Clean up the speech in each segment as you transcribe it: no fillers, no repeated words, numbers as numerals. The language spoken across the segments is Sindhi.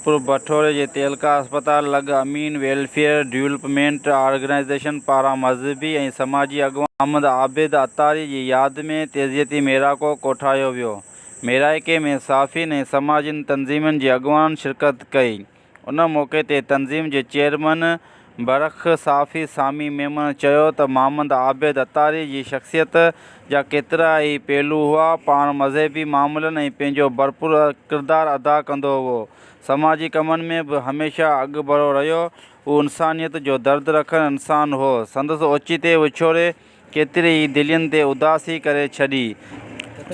ميرپور بٺوري جي تعلقه اسپتال لڳ امين ويلفيئر ڊولپمينٽ آرگنائيزيشن پاران مذهبي ۽ سماجي اڳواڻ محمد عابد عطاري جي ياد ۾ تعزيتي ميڙاڪو ڪوٺايو ويو. ميڙاڪي ۾ صحافين ۽ سماجي تنظيمن جي اڳواڻن شرڪت ڪئي. ان موقعي تي تنظيم جي چيئرمن برک صحافي سامي ميمڻ چيو ته محمد عابد عطاري جي شخصيت جا ڪيترا ئي پهلو هئا، پاڻ مذهبي معاملن ۽ پنهنجو ڀرپور ڪردار ادا ڪندو هئو، سماجي ڪمن ۾ به هميشه اڳڀرو رهيو، هو انسانيت جو درد رکندڙ انسان هو، سندس اوچتي وڇوڙي ڪيتري ئي دلين تي اداسي ڪري ڇڏي،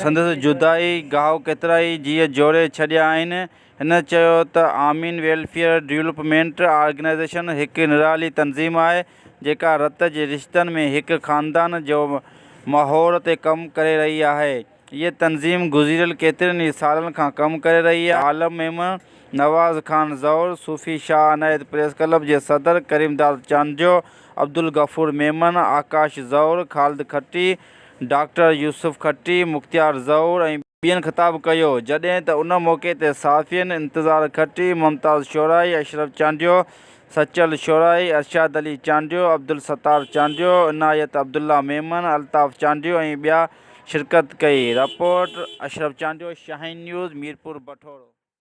سندس جدائي گهاء ڪيترائي جيء جوڙي ڇڏيا آهن، هن چيو ته آمين ويلفيئر ڊولپمينٽ آرگنائيزيشن هڪ نرالي تنظيم آهي جيڪا رت جي رشتن ۾ هڪ خاندان جو ماحول تي ڪم ڪري رهي آهي هيء تنظيم گذريل ڪيترن ئي سالن کان ڪم ڪري رهي آهي عالم ميمڻ نواز خان زئور صوفي شاهه عنايت پريس ڪلب جي صدر ڪريمداد چانڊيو عبدالغفور ميمڻ آڪاش زئور خالد کٽي ڊاڪٽر يوسف کٽي مختيار زئور ۽ ٻين خطاب ڪيو، جڏهن ته ان موقعي تي صحافين انتظار کٽي، ممتاز شورائي، اشرف چانڊيو، سچل شورائي، ارشاد علي چانڊيو، عبدالستار چانڊيو، عنايت عبدالله ميمڻ، الطاف چانڊيو ۽ ٻيا شرڪت ڪئي، رپورٽ، اشرف چانڊيو، شاهين نيوز، ميرپور بٺورو.